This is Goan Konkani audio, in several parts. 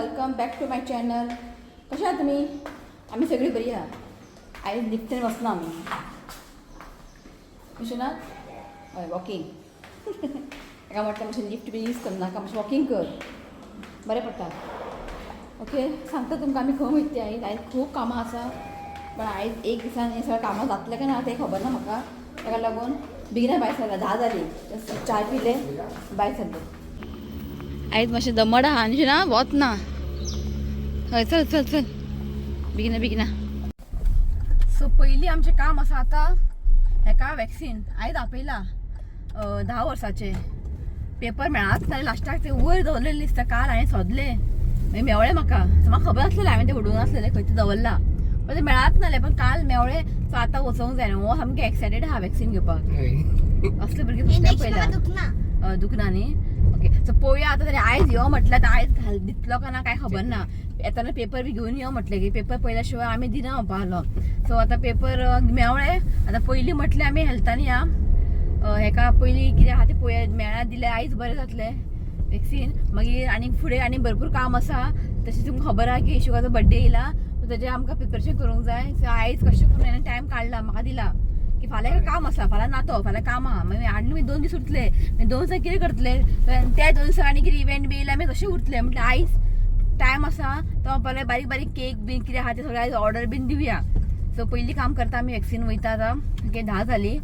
Welcome back to my channel. कशें आहा तुमी? आमी सगळीं बरी आहा. आयज लिफ्टीन वचना आमी, कशें ना? हय, वॉकिंग. ताका म्हटलें, मातशें लिफ्ट बी यूज करनाका, मातशें वॉकिंग कर, बरें पडटा. ओके, सांगता तुमकां आमी खंय वयता ते. आयज आयज खूब कामां आसा, पण आयज एक दिसान हें सगळें कामां जातलें काय ना तें खबर ना म्हाका. ताका लागून बेगिना भायर सरला. 10 जालीं, चाय पिले, भायर सरले. आयज मातशें दमट आहा आनी ना, वत ना. हय, चल चल चल, बेगिना बेगिना. सो पयलीं आमचें काम आसा आतां हेका वॅक्सीन. आयज आपयला 10 वर्साचे. पेपर मेळाच ना. लास्टाक ते वयर दवरलेले दिसता. काल हांवें सोदले, मागीर मेवळे म्हाका. सो म्हाका खबर आसलेलें, हांवें ते उडोवंक नासलेलें, खंय ते दवरला, पण ते मेळाच नासले, पण काल मेवळे. सो आतां वचोंक जाय. हो सामकें एक्सायटेड आहा वॅक्सीन घेवपाक. असले भुरगे फर्स्ट टायम पळयला. दुखना. दुखना न्ही? ओके, सो पळोवया आतां. तरी आयज यो म्हटल्यार, आतां आयज घाल दितलो का ना काय खबर ना. येताना पेपर बी घेवन यो म्हटलें की पेपर पळयल्या शिवाय आमी दिना म्हणपा आहलो. सो आतां पेपर मेवळे. आतां पयलीं म्हटलें आमी हेल्थान या. हेका पयलीं कितें आहा तें पळोवया. मेळ्ळा दिल्यार आयज बरें जातलें वॅक्सीन. मागीर आनी फुडें आनी भरपूर काम आसा. तशें तुमकां खबर आहा की इशुकाचो बड्डे येयला, सो तेजें आमकां प्रिपरेशन करूंक जाय. सो आयज कशें करून हांवें टायम काडला, म्हाका दिला की फाल्यां काम आसा, फाल्यां ना तो, फाल्यां काम आहा. मागीर आनी 2 दीस उरतले, मागीर 2 दिसां कितें करतले? त्या 2 दिसां आनी कितें इव्हेंट बी येयल्यार आमी कशें उरतले? म्हटल्यार आयज टायम आसा तो म्हणपाक बारीक बारीक केक बीन कितें आहा ते सगळें आयज ऑर्डर बीन दिवया. सो पयलीं काम करता आमी, वॅक्सीन वयता आतां. ओके, 10 जालीं.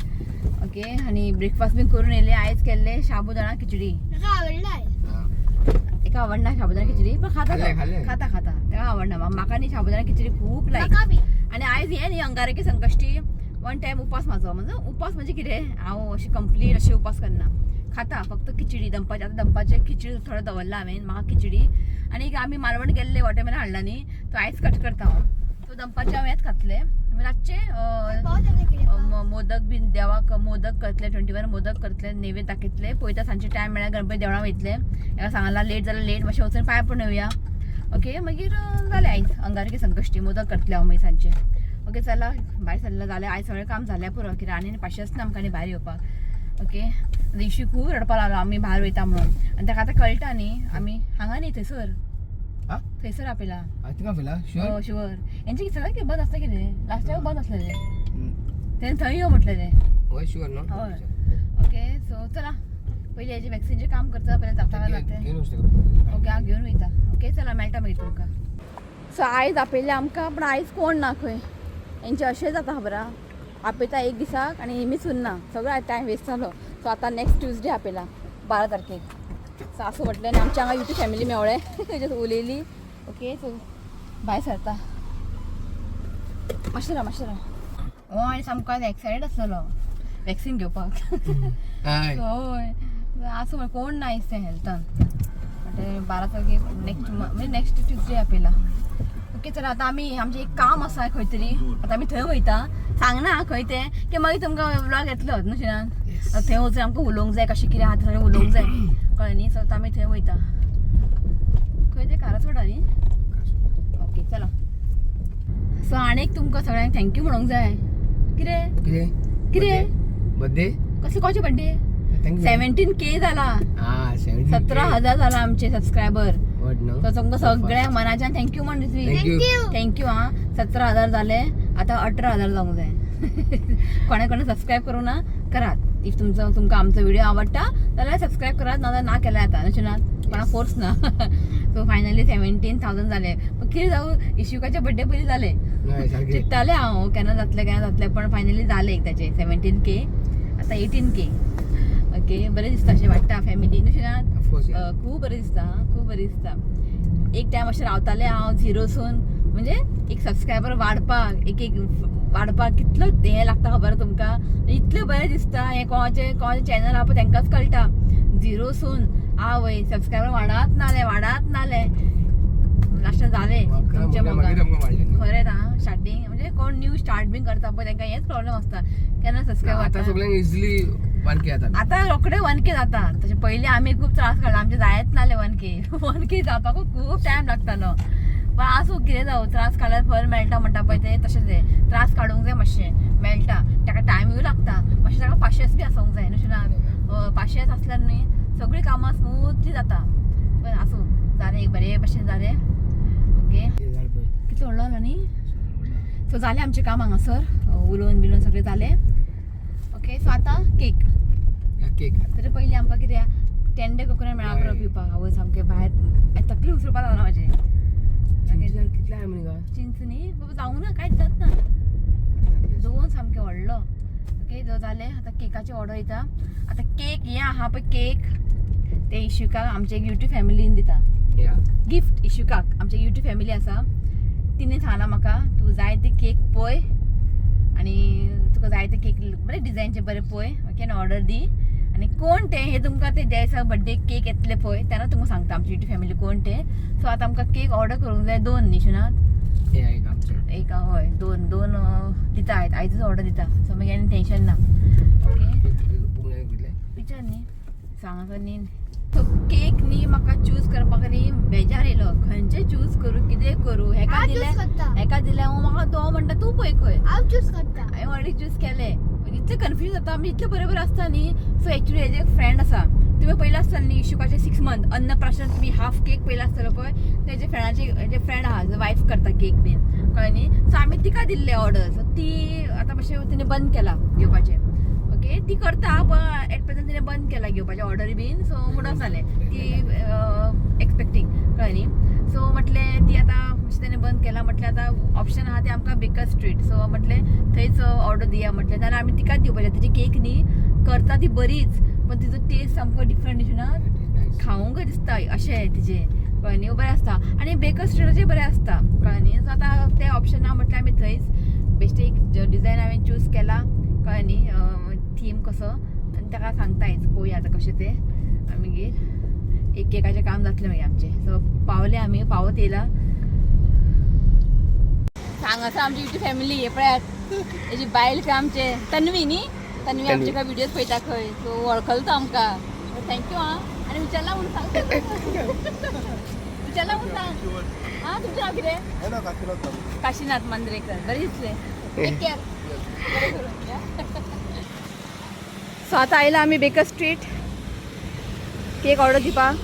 ओके, आनी ब्रेकफास्ट बीन करून येयले. आयज केल्ले साबुदाणा खिचडी. म्हाका आवडला. एका आवडना साबुदाणा खिचडी, पण खाता तो. खाल्ले, खाल्ले. खाता खाता, ताका आवडना. म्हाका न्ही साबुदाणा खिचडी खूब लायक. म्हाका बी. आनी आयज हें न्ही अंगारकी संकश्टी, वन टायम उपास म्हाजो. म्हणजे उपास म्हणजे कितें, हांव अशें कंप्लीट अशें उपास करना, खाता फक्त खिचडी दनपारची. आतां दनपारचें खिचडी थोडो दवरला हांवें, म्हाका खिचडी. आनी एक आमी मालवण गेल्ले, वॉटरमेलन हाडला न्ही, तो आयज कट करता हांव. सो दनपारचें हांव हेंच खातलें. मागीर रातचें पावस येता कितें? मोदक बीन, देवाक मोदक करतले, 21 मोदक करतले, नैवेद्य दाखयतले. पळयता, सांजचे टायम मेळ्ळ्यार गणपती देवळां वयतले. हेका सांगला, लेट जाल्यार लेट, मातशें वचून पांय पडून येवया. ओके, मागीर जालें. आयज अंगारकी संकश्टी, मोदक करतले हांव मागीर सांजचे. ओके, चला, भायर सरला जालें. आयज सगळें काम जालें पुरो, कितें आनी पाशेंच ना आमकां आनी भायर येवपाक. ओके, आतां इशू खूब रडपाक लागलो आमी भायर वयता म्हणून. आनी ताका आतां कळटा न्ही आमी हांगा न्ही, थंयसर. हा? थंयसर आपयला. थिंगा आपयला शुअर? हो, शुअर. हेंचे सगळें कितें बंद आसता कितें? लास्ट टायम बंद आसलेलें, तेन्ना थंय यो म्हटलेलें. हय, शुअर न्हू? हय. ओके, सो चला, पयलीं हेजें वॅक्सिनचें काम करता, पयलीं जाता काय जाता. घेवन वचता. ओके, हांव घेवन वयता. ओके, चला, मेळटा मागीर तुमकां. सो आयज आपयलें आमकां, पूण आयज कोण ना खंय. हेंचें अशें जाता खबर आहा, आपयता एक दिसाक आनी हेमीच उरना, सगळो टायम वेस्ट जालो. सो आतां नेक्स्ट ट्युजडे आपयला, 12 तारखेक. सो आसूं म्हटलें. आनी आमच्या हांगा युट्यूब फॅमिली मेवळे, तेजेर उलयली. ओके, सो भायर सरता. मातशें राव, मातशें राव. हो आनी सामको आयज एक्सायटेड आसलेलो वॅक्सीन घेवपाक. हय. हय, आसूं म्हण, कोण ना आयज तें हेल्थान. म्हणटे 12 तारखेक, नेक्स्ट म्हणजे नेक्स्ट ट्युजडे आपयला. ओके, चला, आतां आमी आमचें एक काम आसा खंय तरी, आतां आमी थंय वयता. सांगना खंय तें, की मागीर तुमकां व्लॉग येतलो न्हू शिनान. आतां थंय वचून आमकां उलोवंक जाय, कशें कितें आहा तें सगळें उलोवंक जाय, कळ्ळें न्ही? सो आतां आमी थंय वयता. खंय तें? कारासोडा न्ही? ओके, चला. सो आनीक तुमकां सगळ्यांक thank you म्हणूंक जाय. कितें? कितें? कितें? बर्थडे. कसले, कोणाचे बड्डे? Thank you. 17K जाला. हा, 17. 17,000 जाला आमचे सबस्क्रायबर. What न्हू? सो तुमकां सगळ्यांक मनाच्यान thank you म्हण. Thank you. Thank you. हा, 17,000 जाले, आतां 18,000 जावंक जाय. कोणे कोणे सबस्क्रायब करूं ना, करात. If तुमचो तुमकां आमचो व्हिडिओ आवडटा जाल्यार सबस्क्रायब करात, नाजाल्यार ना केल्यार जाता न्हू ना, कोणा फोर्स ना. सो फायनली 17,000 जाले. पण कितें जावं, इशुकाच्या बड्डे पयलीं जाले. हय, सारकें. चिंत्तालें हांव केन्ना जातलें, केन्ना जातलें, पण फायनली जालें एकदाचें 17K, आतां 18K. ओके, बरें दिसता, अशें वाडटा फॅमिली न्हू शिनात? ऑफकोर्स. खूब बरें दिसता, खूब बरें दिसता. एक टायम अशें रावतालें हांव झिरोसून, म्हणजे एक सबस्क्रायबर वाडपाक, एक एक वाडपाक कितलो हें लागता खबर आहा तुमकां? इतलें बरें दिसता. हें कोणाचें कोणाचें चॅनल आहा पळय तेंकांच कळटा. झिरोसून आवय सबस्क्रायबर वाडात नाले, वाडात नाले, लास्टाक जालें तुमच्या मागीर मोगान. आमकां वाडलें न्हू. खरेंच आं, स्टार्टींग म्हणजे कोण न्यू स्टार्ट बीन करता पळय तेंकां हेच प्रॉब्लेम आसता, केन्ना सबस्क्रायब आतां वाडटा. सगळ्यांक इजिली 1K जाता. आतां रोखडे 1K जाता. तशें पयलीं आमी खूब त्रास काडला, आमचे जायत नासले 1K. 1K जावपाकूच खूब टायम लागतालो. पण आसूं, कितें जावं, त्रास काडल्यार फल मेळटा म्हणटा पळय तें तशें तें. त्रास काडूंक जाय मातशें, मेळटा. ताका टायमूय लागता मातशें, ताका पाशेंस बी आसूंक जाय न्हू. पाशेंस आसल्यार न्ही सगळीं कामां स्मुथली जाता. पण आसूं. जालें एक बरे भशेन जालें. ओके. हे झाड पळय. कितलो व्हडलो जालो न्ही. सो जालें आमचें काम हांगासर, उलोवन बिलोवन सगळें जालें. ओके, सो आतां केक. हा, केक. तरी पयलीं आमकां कितें टेंडर कोकोनट मेळा हय. पुरो पिवपाक. आवय, सामकें भायर तकली उसळपाक लागला म्हाजें. चिंचें झाड कितलें आहा म्हणे गा? चिंच न्ही बाबा, जावंक ना, कांयच जात ना. दोन सामकें व्हडलो. ओके, जो जालें, आतां केकाची ऑर्डर येता. आतां केक हें आहा पळय केक, ते इशुकाक आमचे एक युट्यूब फॅमिलीन दिता या. गिफ्ट. इशुकाक आमचे युट्यूब फॅमिली आसा, तिणें सांगलां म्हाका, तूं जाय ते केक पळय आनी तुका जाय ते केक बरे डिजायनचे बरे पळय. ओके, आनी ऑर्डर दी. आनी कोण तें हें तुमकां ते ज्या दिसा बड्डे केक येतले पळय तेन्ना तुमकां सांगता आमची युट्यूब फॅमिली कोण तें. सो आतां आमकां केक ऑर्डर करूंक जाय दोन न्ही शिवनाथ? हे एक आमचें. एक, हय, दोन दोन दिता आयज, आयजूच ऑर्डर दिता. सो मागीर आनी टेंशन ना. ओके. केक पुगण्याक कितलें? विचार न्ही सांग न्ही. सो केक न्ही म्हाका चूज करपाक न्ही बेजार येयलो, खंयचे चूज करूं, कितें करूं. हेका हांव दिलें चूज करता. हेका दिलें हांव, म्हाका तो म्हणटा तूं पळय खंय. हांव चूज करता. हांवें ऑलरेडी चूज केलें. इतलें कन्फ्यूज जाता आमी, इतलें बरें बरें आसता न्ही. सो एक्चुली हेजे एक फ्रेंड आसा, तुमी पयलें आसतलें न्ही इशुकाचें 6 मंथ अन्नप्राशन, तुमी हाफ केक पयलें आसतलो पळय, तेजे फ्रेंडाचे हेजे फ्रेंड आहा, वायफ करता केक बीन, कळ्ळें न्ही. सो आमी तिका दिल्ले ऑर्डर. सो ती आतां मातशें तिणें बंद केला घेवपाचें. ओके, ती करता पण एट प्रेझेंट तिणें बंद केला घेवपाचें ऑर्डरी बीन. सो म्हणून जालें ती एक्सपेक्टींग, कळ्ळें न्ही. सो म्हटलें ती आतां मातशें तेणें बंद केला, म्हटलें आतां ऑप्शन आहा तें आमकां बेकर स्ट्रीट. सो म्हटलें थंयच ऑर्डर दिया म्हटलें, नाल्यार आमी तिकाच दिवपाचें. तिची केक न्ही करता ती बरीच, पण तिचो टेस्ट सामको डिफरंट ना, Nice. खावंक दिसता अशें तिजें, कळ्ळें न्ही. बरें आसता आनी बेकर स्ट्रिटाचें बरें आसता, कळ्ळें न्ही. सो आतां तें ऑप्शन ना म्हटल्यार आमी थंयच बेश्टें एक डिजायन हांवें चूज केला, कळ्ळें न्ही, थीम कसो, आनी ताका सांगता आयज. पळोवया आतां कशें तें. आनी मागीर एक केकाचें काम जातलें मागीर आमचें. सो पावले आमी, पावत येयला. हांगासर आमची युट्यूब फॅमिली हे पळयात, हेजी बायल खंय आमचे तन्वी न्ही, तन्वी आमचे खंय व्हिडियोज पळयता खंय. सो वळखलो तो आमकां. Thank you. आं, आनी विचारला म्हणून सांग, विचारला म्हणून सांग. आं, तुमचें नांव कितें? काशीनाथ मांद्रेकर. बरें दिसलें. Take care. बरें करून. सो आतां आयला आमी बेकर स्ट्रीट केक ऑर्डर दिवपाक.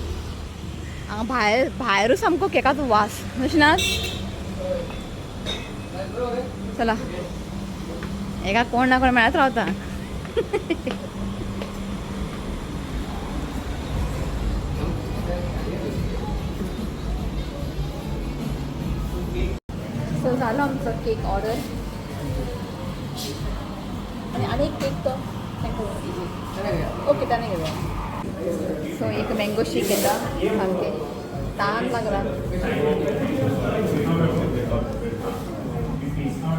हांगा भायर भायरूच सामको केकाचो वास न्हू. चला, एका कोण ना कोण मेळत रावता. सो झालो आमचो केक ऑर्डर. आणि आनी एक केक तो ओके ताणें घेवया. सो एक मँगो शेक घेता, सामकें तान लागला.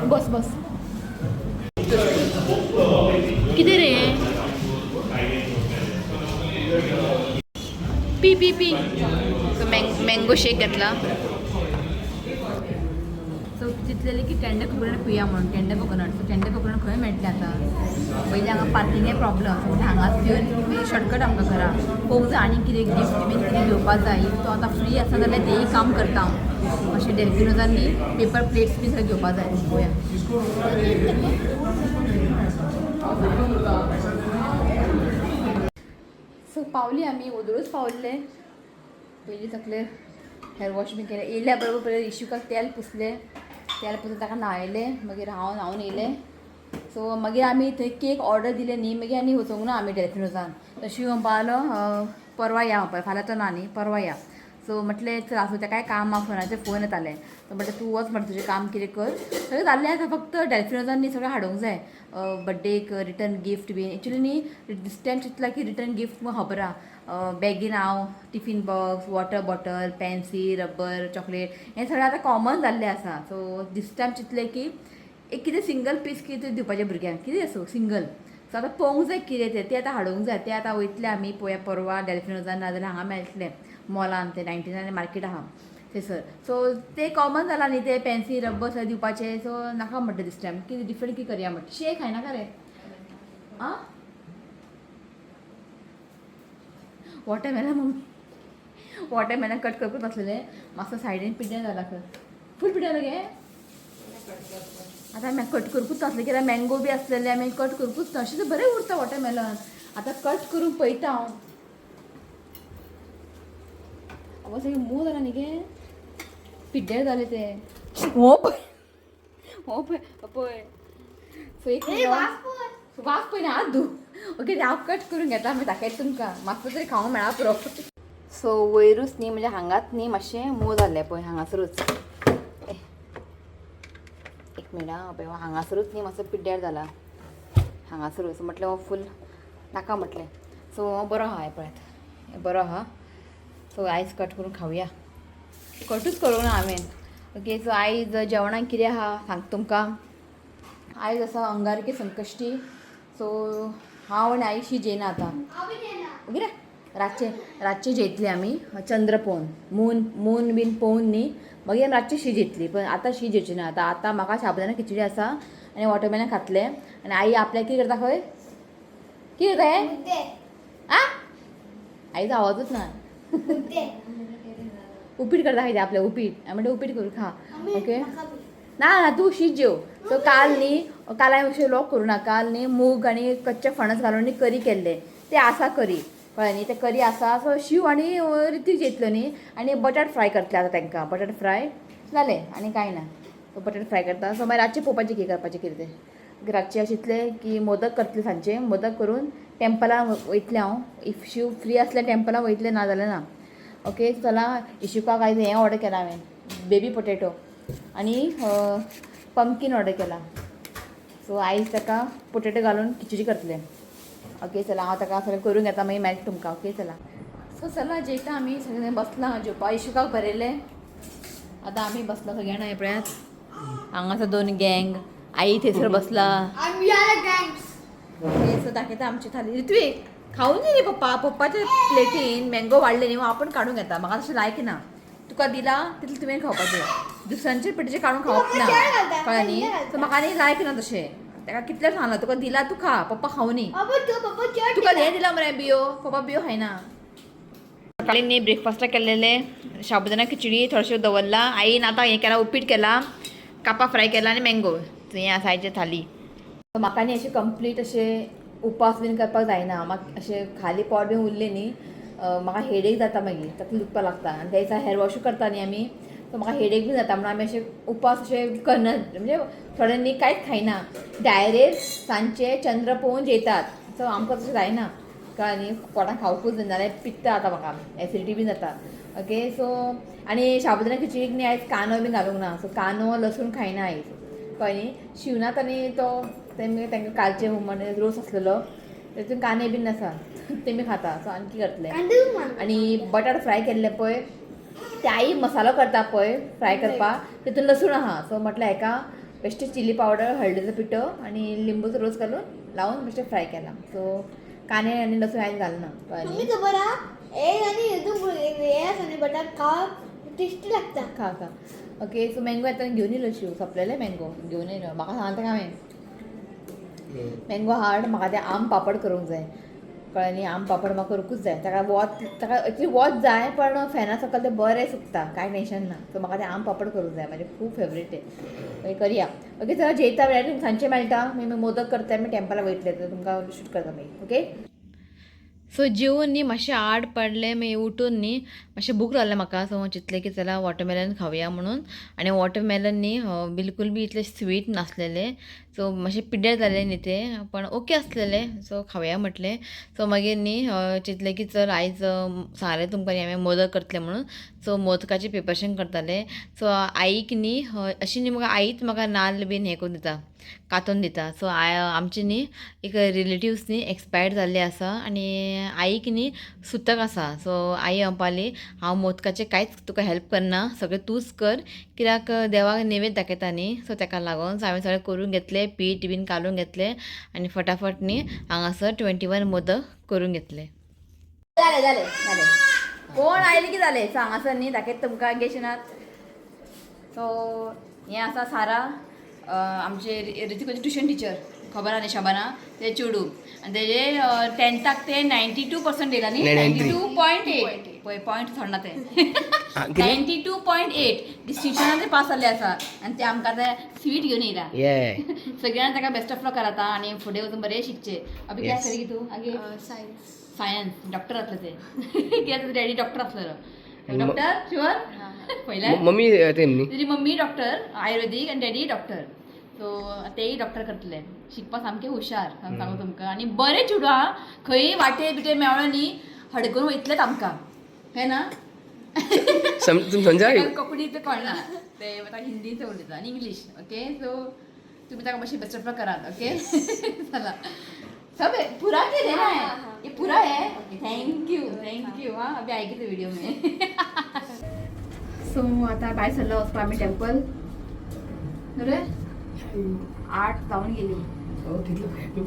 बस बस. कितें रे, P P P. So mango shake घेतला. सो चिंतलेलें की टेंडर कोकोनट पिया म्हणून, tender coconut. So tender coconut खंय मेळटलें आतां? पयलीं हांगा पार्किंगे प्रॉब्लम. सो म्हणटा हांगाच पिवन शॉर्टकट आमकां घरा. पळोवंक जाय आनी कितें गिफ्ट बीन कितें घेवपाक जाय. If तो आतां फ्री आसा जाल्यार तेंय काम करता हांव. अशें डेल्फिनोजान न्ही पेपर प्लेट्स बी सगळें घेवपाक जाय. पळोवया. सो पावली आमी, ओदोळूच पावल्ले. पयलीं सगळे हेअर वॉश बी केलें. येयल्या बरोबर पयलीं इशुकाक तेल पुसलें, तेल पुसून ताका न्हायलें, मागीर हांव न्हांवन येयलें. सो मागीर आमी थंय केक ऑर्डर दिले न्ही, मागीर आनी वचूंक ना आमी डेल्फिनोजान. तशी म्हणपा लागलो परवा या म्हणपा, फाल्यां तो ना न्ही, परवा या. सो म्हटलें चल आसूं, तेकाय काम आहा, फोनाचेर फोन येताले. सो म्हटलें तूं वच म्हटलें, तुजें काम कितें कर. सगळें जाल्लें आसा, फक्त डेल्फिनोजान न्ही सगळें हाडूंक जाय बड्डेक रिटर्न गिफ्ट बीन. एक्चुली न्ही दीस टायम चिंतलां की रिटर्न गिफ्ट म्हूण खबर आहा, बॅगीन हांव tiffin box, water bottle, pencil, rubber, chocolate हें सगळें आतां कॉमन जाल्लें आसा. सो दीस टायम चिंतलें की एक कितें सिंगल पीस कितें दिवपाचें भुरग्यांक, कितें आसूं सिंगल. सो आतां पळोवंक जाय कितें तें, तें आतां हाडूंक जाय. तें आतां वयतलें आमी पळोवया परवा डेल्फिनोजान, नाजाल्यार हांगा मेळटलें मॉलान, तें 99 मार्केट आहा थंयसर. सो तें कॉमन जालां न्ही तें पेन्सील रब्बर सगळें दिवपाचें. सो नाका म्हणटा दीस टायम, कितें डिफरंट कितें करया म्हणटा. शेक खायनाका रे? आं, वॉटरमेलन मम्मी, वॉटरमेलन कट करपूच आसलेलें, मातसो सायडीन पिड्ड्यार जाला खंय, फूल पिड्ड्यार गे. आतां आमी कट करपूच नासलें कित्याक मँगो बी आसलेले, आमी कट करपूच ना. अशें बरें उरता वॉटरमेलन. आतां कट करून पळयता हांव. आवय, सगळें मोव जालां न्ही गे, पिड्ड्यार जालें तें. हो पळय, हो पळय, हो पळय. सो एक वास पळय हात धू. ओके, ते हांव कट करून घेता, मागीर दाखयता तुमकां. मातसो तरी खावंक मेळा पुरो. सो वयरूच न्ही, म्हणजे हांगाच न्ही मातशें मोव जाल्लें पळय हांगासरूच. एक मिनट आं. पळय हांगासरूच न्ही मातसो पिड्ड्यार जाला हांगासरूच. म्हटलें हो फूल नाका म्हटलें. सो हो बरो आहा, हें पळयात, हें बरो आहा. सो आयज कट करून खावया, कटूच करूंक ना हांवें. ओके, सो आयज जेवणाक कितें आहा सांगता तुमकां. आयज आसा अंगारकी संकश्टी. सो हांव आनी आई शी जेयना आतां. ओके रे, रातचे रातचे जेयतली आमी. चंद्र पळोवन, मून मून बीन पळोवन न्ही, मागीर आमी रातचे शी जेतली, पण आतां शी जेवची ना. आतां आतां म्हाका साबुदाणा खिचडी आसा आनी वॉटरमेलन खातले. आनी आई आपल्याक कितें करता खंय, कितें करता हें आ? आईचो आवाजूच ना. उपीट करता खंय ते आपल्या उपीट. हांवें म्हणटा उपीट करून खा. ओके, ना ना, तूं शीत जेव. सो काल न्ही, काल हांवें अशें व्लॉग करूं ना. काल न्ही मूग आनी कच्चे फणस घालून न्ही करी केल्ले, ते आसा करी, कळ्ळें न्ही? ते करी आसा. सो शीव आनी रितीक जेतलो न्ही, आनी बटाट फ्राय करतले आतां तांकां. बटाट फ्राय जालें, आनी कांय ना. सो बटाट फ्राय करता. सो मागीर रातचें पळोवपाचें कितें करपाचें कितें तें. रातचें चिंतलें की मोदक करतलें सांजचे. मोदक करून टेंपलान वयतलें हांव. If Shiv free आसल्यार टेंपलान वयतलें, ना जाल्यार ना. ओके, चला. इशुकाक आयज हें ऑर्डर केलां हांवें, बेबी पोटेटो आनी पंपकीन ऑर्डर केला. सो आयज ताका पोटेटो घालून खिचडी करतलें. ओके, चला, हांव ताका सगळें करून घेता, मागीर मेळटा तुमकां. ओके, चला. सो चला, जेयता आमी. सगळें बसलां जेवपा. इशुकाक बरयलें, आतां आमी बसला सगळ्या जाणां. पळयात, हांगासर दोन गँग, आई थंयसर बसला. ओके, सो दाखयता आमची थाली. ऋत्विक, खावन न्ही रे. पप्पा, पप्पाच्या प्लेटीन मँगो वाडले न्ही, आपण काडून घेता. म्हाका तशें लायक ना. तुका दिला तितलें तुवें खावपाचें, दुसऱ्यांचे प्लेटीचें काडून खावप ना, कळ्ळें न्ही? सो म्हाका न्ही लायक ना तशें. ताका कितलें सांगलां, तुका दिला तूं खा, पप्पा खावं न्ही. तुका हें दिला मरे बियो, पप्पा बियो खायना. सकाळी न्ही ब्रेकफास्टाक केल्लेले साबुदाणा खिचडी थोडेशें दवरला. आईन आतां हें केलां, उपीट केला, कापां फ्राय केला आनी मँगो. हें आसा आयचे थाली. म्हाका न्ही अशें कंप्लीट अशें उपास बीन करपाक जायना. म्हाका अशें खाली पोट बीन उरलें न्ही, म्हाका हेडेक जाता, मागीर तकली दुखपाक लागता. आनी त्या दिसा हेर वॉशूय करता न्ही आमी, सो म्हाका हेडेक बीन जाता. म्हणून आमी अशें उपास अशें करना, म्हणजे थोडे न्ही कांयच खायना, डायरेक्ट सांजचे चंद्र पळोवन जेयतात. सो आमकां तशें जायना, कळ्ळें न्ही? पोटाक खावकूच जायना, जाल्यार पित्त जाता म्हाका, एसिडिटी बीन जाता. ओके, सो आनी साबुदाणा खिचडीक न्ही आयज कांदो बीन घालूंक ना. सो कांदो लसूण खायना आयज, कळ्ळें न्ही? शिवनाथ आनी तो तेमी तांकां कालचे हुमण रोस आसलेलो, तेतून कांदे बीन आसा, तेमी खाता. सो आनी कितें करतले? आनी बटाट फ्राय केल्ले पळय, ते आई मसालो करता पळय फ्राय करपाक, तितून लसूण आहा. सो म्हटलें हेका बेश्टे चिली पावडर, हळदीचो पिठो आनी लिंबूचो रोस घालून लावन बेश्टे फ्राय केला. सो कांदे आनी लसूण आयज घालना, कळ्ळें मम्मी, न्ही? खबर हा, एग आनी हितून हे आसा न्ही, बटाट खावप टेस्टी लागता. खा खा. ओके, सो मँगो येतना घेवन येयलो शिव, सोंपलेले मँगो घेवन येयलो. म्हाका सांगता काय हांवें मँगो हाड, म्हाका ते आम पापड करूंक जाय, कळ्ळें न्ही? आम पापड म्हाका करूंकूच जाय. ताका वत, ताका एक्चुली वत जाय, पण फेना सकयल ते बरें सुकता, कांय टेंशन ना. सो म्हाका ते आम पापड करूंक जाय, म्हाजे खूब फेवरेट ते. मागीर करया. ओके, चला, जेयता वेळार तुमकां सांजचें मेळटा. मागीर मोदक करता, आमी टेंपलाक वयतले, तर तुमकां शूट करता मागीर. ओके, सो जेवन न्ही मातशें आड पडलें. मागीर उठून न्ही मातशें भूक लागलें म्हाका. सो हांव चिंतलें की चला वॉटरमेलन खावया म्हणून. आनी वॉटरमेलन न्ही बिलकूल बी इतलें स्वीट नासलेलें. सो मातशें पिड्ड्यार जालें न्ही तें, पण ओके आसलेलें. सो खावया म्हटलें. सो मागीर न्ही चिंतलें की चल, आयज सांगलें तुमकां न्ही हांवें मोदक करतलें म्हणून. सो मोदकाचें प्रिपरेशन करतालें. सो आईक न्ही अशी न्ही म्हाका आईच म्हाका नाल्ल बीन हें करून दिता, कातोन दिता. सो आमचे न्ही एक रिलेटिव्स न्ही एक्सपायर्ड जाल्ले आसा आनी आईक न्ही सुतक आसा. सो आई म्हणपाली, हांव मोदकाचें कांयच तुका हेल्प करना, सगळें तूंच कर, कित्याक देवाक नैवेद्य दाखयता न्ही. सो ताका लागून. सो हांवें सगळें करून घेतलें, पीठ बीन काडून घेतलें आनी फटाफट न्ही हांगासर 21 मोदक करून घेतले. जालें जालें जालें. कोण आयले की जालें. सो हांगासर न्ही दाखयता तुमकां गेशनाथ. सो हें आसा सारा, आमचे ऋतिकाचे ट्युशन टिचर, खबर आहा न्ही? शबाना ते चेडूं आनी तेजे टेंथाक ते 92% येयला न्ही. 92.8 पळय, पॉयंट सोडना ते. 92.8 डिस्टिंक्शनान ते पास जाल्ले आसा आनी ते आमकां ते स्वीट घेवन येयला. सगळ्यांनी ताका बेस्ट ऑफ लक कराता आनी फुडें वचून बरें शिकचें. अभि, कितें आसतलें की तूं आगे? सायन्स. सायन्स, डॉक्टर आसलें तें, कित्याक डॅडी डॉक्टर आसलेलो. डॉक्टर शुअर पयल्या मम्मी ते न्ही. तुजी मम्मी डॉक्टर आयुर्वेदीक आनी डॅडी डॉक्टर, सो तेय डॉक्टर करतले. शिकपा सामके हुशार सांगू तुमकां. आनी बरे चेडूं आहा, खंय वाटे बिटे मेळ्ळो न्ही हडकून वयतलेच आमकां, है ना? तुम समजा. ताका कोंकणी तर कळना, ते ताका हिंदीच उलयता आनी इंग्लीश. ओके, सो तुमी ताका मातशें बेस्ट करात. ओके, चला सब है, पूरा के देना है. ये पूरा है. Okay, thank you, thank you. हाँ, अभी आएगी तो वीडियो में. सो आता भायर सरलो वचपा आमी टेम्पल. रे 8 जावन गेली,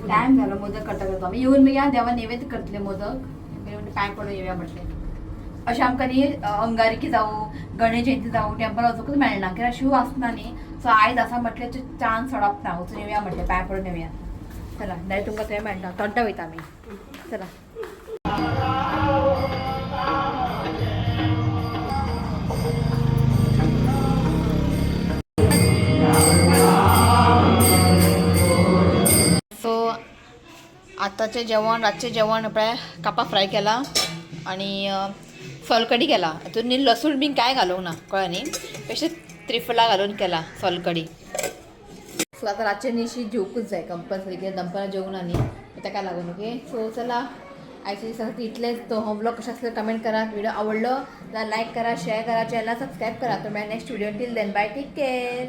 टायम झालो. मोदक करता करता आमी येवन मागीर देवा नैवेद्य करतले मोदक, मागीर पांय पडून येवया म्हटलें. अशें आमकां न्ही अंगारकी जावं गणेश जयंती जावं टेम्पल वचूंकच मेळना, कित्याक शिव आसना न्ही. सो आयज आसा म्हटलें चान्स सोडप ना, वचून येवया म्हटलें, पांय पडून येवया. चला, डायरेक्ट तुमकां थंय मेळटा, तोंडा वयता आमी. चला. सो आतांचें जेवण, रातचें जेवण आपल्या कापां फ्राय केला आनी सोलकडी केला. हितून न्ही लसूण बीन कांय घालूंक ना, कळ्ळें न्ही, बेश्टें त्रिफला घालून केला सोलकडी. सो आतां रातचें न्ही शी जेवकूच जाय कंपल्सरी, कित्याक दनपारां जेवंक ना न्ही ताका लागून. ओके, सो चला, आयच्या दिसाक इतलेंच. तो हो ब्लॉग कशें आसलो कमेंट करात. व्हिडिओ आवडलो जाल्यार लायक करा, शेअर करा, चॅनल सबस्क्रायब करा. तो मेळ्ळा next video. Till then, bye, take care.